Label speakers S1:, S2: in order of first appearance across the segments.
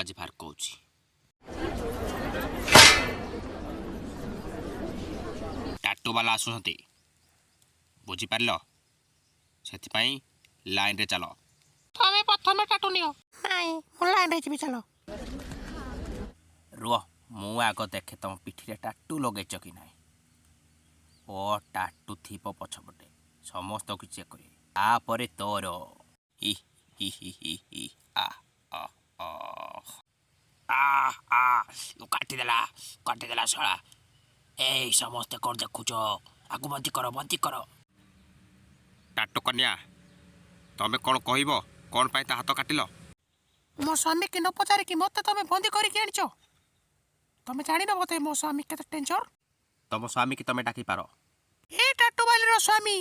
S1: ଆଜି ବାହାର କହୁଛି। ଟାଟୁ ବାଲା ଆସୁଛନ୍ତି, ବୁଝିପାରିଲ? ସେଥିପାଇଁ ଲାଇନରେ ଚାଲ।
S2: ତମେ ପ୍ରଥମେ ଟାଟୁ ନିଅ। ନାଇଁ, ମୁଁ ଲାଇନରେ ଯିବି, ଚାଲ।
S1: ରୁହ, ମୁଁ ଆଗ ଦେଖେ ତମ ପିଠିରେ ଟାଟୁ ଲଗେଇଛ କି ନାହିଁ। ଓ ଟାଟୁ ଥିବ ପଛପଟେ, ସମସ୍ତଙ୍କୁ ଚେକ୍ କରିବେ। ତାପରେ ତୋର ହି ହି ହି ହି ହି ଆ ଅ ଅ ଆ ଆ, କାଟିଦେଲା, କାଟିଦେଲା ଶଳା। ଏଇ, ସମସ୍ତେ କ'ଣ ଦେଖୁଛ? ଆକୁ ବନ୍ଦୀ କର, ବନ୍ଦୀ କର। ଟାଟୁ କନ୍ୟା, ତମେ କ'ଣ କହିବ? କ'ଣ ପାଇଁ ତା ହାତ କାଟିଲ?
S2: ମୋ ସ୍ୱାମୀକି ନ ପଚାରିକି ମୋତେ ତମେ ବନ୍ଦୀ କରିକି ଆଣିଛ। ତମେ ଜାଣିନ ବୋଧେ ମୋ ସ୍ୱାମୀ କେତେ ଡେଞ୍ଜର।
S1: ତମ ସ୍ୱାମୀକି ତମେ ଡାକିପାର।
S2: ଏ ଟାଟୁ ବାଲିର ସ୍ୱାମୀ,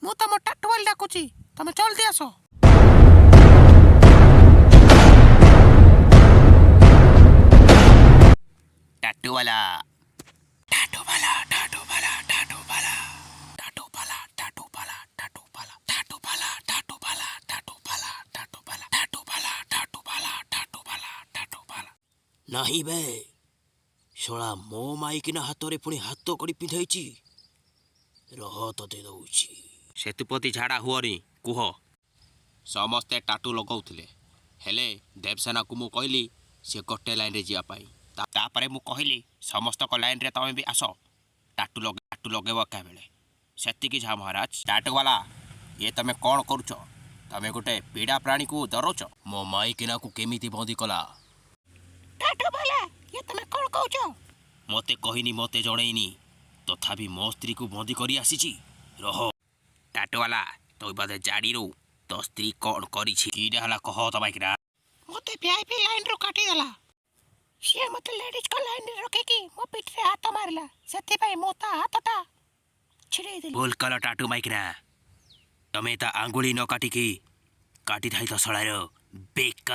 S2: ମୁଁ ତମ ଟାଟୁ ବାଲି ଡାକୁଛି, ତମେ ଜଲ୍ଦି ଆସ।
S1: ଟାଟୁ ବାଲା, ଟାଟୁ ବାଲା, ଟାଟୁ ବାଲା, ଟାଟୁ ବାଲା, ଟାଟୁ ବାଲା, ଟାଟୁ ବାଲା, ଟାଟୁ ବାଲା, ଟାଟୁ ବାଲା, ଟାଟୁ ବାଲା, ଟାଟୁ ବାଲା, ଟାଟୁ ବାଲା, ଟାଟୁ ବାଲା, ଟାଟୁ ବାଲା, ଟାଟୁ ବାଲା, ଟାଟୁ ବାଲା। ନାହିଁ ବେ ଶଳା, ମୋ ମାଇକିନା ହାତରେ ପୁଣି ହାତ କରି ପିନ୍ଧେଇଛି। ରହ, ତତେ ଦଉଛି। ସେତୁପତି, ଝାଡ଼ା ହୁଅନି, କୁହ। ସମସ୍ତେ ଟାଟୁ ଲଗାଉଥିଲେ, ହେଲେ ଦେବସେନାକୁ ମୁଁ କହିଲି ସେ ଗୋଟେ ଲାଇନରେ ଯିବା ପାଇଁ। ତାପରେ ମୁଁ କହିଲି, ସମସ୍ତଙ୍କ ଲାଇନରେ ତମେ ବି ଆସ, ଟାଟୁ ଲଗେଇବ ଏକା ବେଳେ। ସେତିକି ଯାହା ମହାରାଜ। ଟାଟୁ ବାଲା, ଇଏ ତମେ କ'ଣ କରୁଛ? ତମେ ଗୋଟେ ପୀଡ଼ା ପ୍ରାଣୀକୁ ଡରଉଛ। ମୋ ମାଇକିନାକୁ କେମିତି ବନ୍ଦୀ କଲା?
S2: ଟାଟୁ ବାଲା, ଇଏ ତମେ କ'ଣ କହୁଛ?
S1: ମୋତେ କହିନି, ମୋତେ ଜଣେଇନି, ତଥାପି ମୋ ସ୍ତ୍ରୀକୁ ବନ୍ଦୀ କରି ଆସିଛି। ରହ ଟାଟୁବାଲା, ତୁ ବୋଧେ ଜାଣିନୁ ତୋ ସ୍ତ୍ରୀ କ'ଣ କରିଛି। କିଟା ହେଲା କହ ତ ମାଇକିନା।
S2: ମୋତେ ଭିଆଇପି ଲାଇନରୁ କାଟିଦେଲା। ସିଏ ମୋତେ ଲେଡିଜଙ୍କ ଲାଇନରେ ରଖିକି ମୋ ପିଠିରେ ହାତ ମାରିଲା। ସେଥିପାଇଁ ମୁଁ ତା ହାତଟା ଛିଡ଼େଇ ଦେଲି।
S1: ଭୁଲ କଲ ଟାଟୁ ମାଇକିନା। ତମେ ତା ଆଙ୍ଗୁଳି ନ କାଟିକି କାଟିଥାଇ ତ ଶଳାର ବେକ।